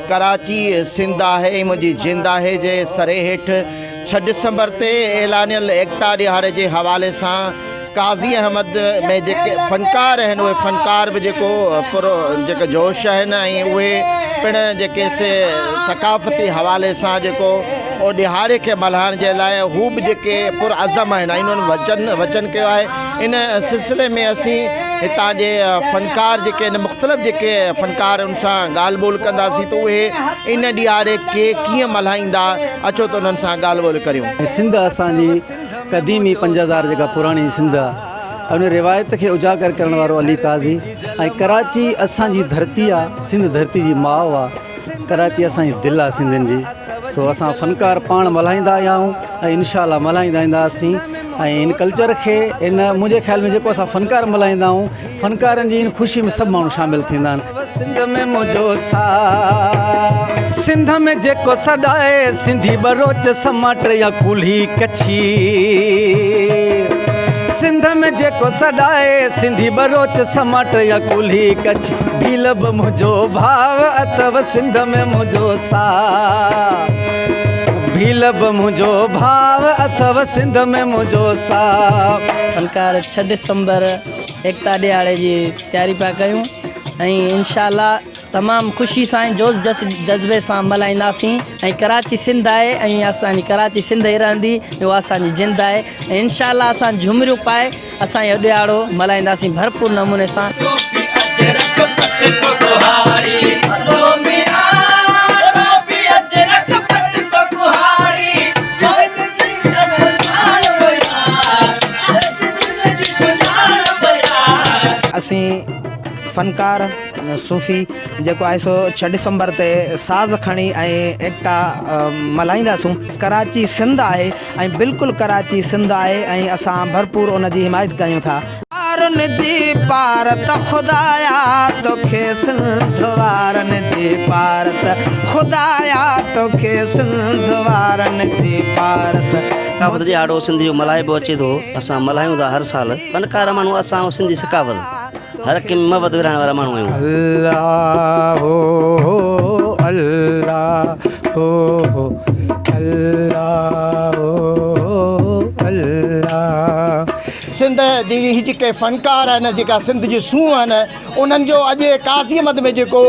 ڪراچي سنڌ آهي ۽ منهنجي جند آهي جي سري هيٺ ڇهه ڊسمبر تي اعلانيل ايڪتا ڏهاڙي جي حوالي سان قاضي احمد ۾ جيڪي فنڪار آهن اهي فنڪار به جيڪو پر جيڪي جوش آهن ۽ اهي پڻ جيڪي سي ثقافتي حوالي سان جيڪو او ڏهاڙي کي ملهائڻ جي لاء هو به جيڪي پر عزم آهن ۽ انهن وچن وچن ڪيو آهي ان سلسلي ۾ اسين هتان جي فنڪار جيڪي آهن مختلف جيڪي فنڪار ان سان ڳالهه ٻولهه ڪنداسين ته اهي ان ڏيهاڙي کي ڪيئن ملهائيندا اچو ته انهن سان ڳالهه ٻولهه ڪريون. سنڌ اسان جي قديمي 5000 جيڪا پراڻي سنڌ آ ان روايت کي اجاگر ڪرڻ وارو علي قاضي ۽ ڪراچي اسان جي ڌرتي آ سنڌ ڌرتي جي ماء آ ڪراچي اسان جي دل آ سنڌين جي سو اسان فنڪار پاڻ ملهائيندا آيا آهيون ۽ انشاء الله ملهائيندا اينداسين ۽ ان ڪلچر کي ان منهنجي خيال ۾ جيڪو اسان فنڪار ملهائيندا آهيون فنڪارن جي ان خوشي ۾ سڀ ماڻهو شامل ٿيندا آهن. سنڌ ۾ منهنجو ساهه سنڌ ۾ جيڪو سڏائي سنڌي ٻروچ سماٽ يا ڪولهي ڪڇي سنڌ ۾ جيڪو سڏائي سنڌي ٻروچ سماٽ يا ڪولهي ڪڇي ڀيل به منهنجو ڀاء اٿو سنڌ ۾ منهنجو ساهه ڀيل به منهنجو ڀاء اٿو سنڌ ۾ منهنجو ساهه. فنڪار ڇهه ڊسمبر ايڪتا ڏهاڙي جي تياري پيا ڪيون ۽ انشاء الله تمام خوشي سان ۽ جوش جذبي سان ملهائينداسين ۽ ڪراچي سنڌ آهي ۽ اسان جي ڪراچي سنڌ ئي رهندي اها اسان جي جند آهي ۽ انشاء الله اسان جهمريون پائي اسان اهو ڏهاڙو ملهائينداسين ڀرپور نموني سان. اسين فنڪار صوفي جيڪو آهي سو ڇهه ڊسمبر تي ساز کڻي ۽ ايڪتا ملهائينداسون ڪراچي سنڌ آهي ۽ بلڪل ڪراچي سنڌ آهي ۽ اسان ڀرپور ان جي حمايت ڪيون ٿا. وارن جي پارت خدايا توکي سنڌ وارن جي پارت خدايا توکي سنڌ وارن جي پارت. ثقافت ڏهاڙو سنڌ جو ملهائبو اچي ٿو اسان ملهايون ٿا هر سال فنڪار ماڻهو اسان ۽ سنڌي ثقافت هر ڪنهن ۾ محبت ورهائڻ وارا ماڻهو آهيون. الله هو الله هو الله هو الله. سنڌ جي هي جيڪي فنڪار آهن جيڪا سنڌ جي سونهن آهن انهن جو اڄ قاضي احمد ۾ جيڪو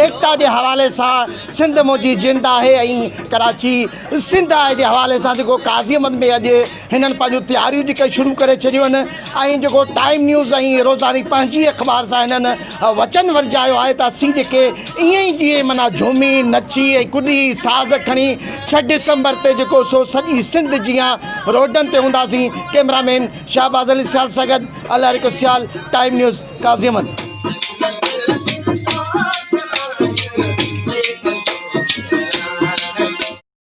ايڪتا جي حوالي سان سنڌ منهنجي جند آهي ۽ ڪراچي سنڌ آهي جي حوالي سان جيڪو قاضي احمد ۾ اڄ هنن پنهنجون تياريون جيڪي شروع ڪري ڇڏيون آهن ۽ جيڪو ٽائيم نيوز ۽ روزاني پنهنجي اخبار سان هنن وچن ورجايو آهي ته اسين جيڪي ائين ئي جيئن معنيٰ جهومي نچي ۽ ڪڏي ساز کڻي ڇهه ڊسمبر تي جيڪو سو سڄي سنڌ جيان روڊن تي هونداسين ڪئميرا مين شهباز علي سيال سان گڏ الارڪ سيال ٽائيم نيوز قاضي احمد.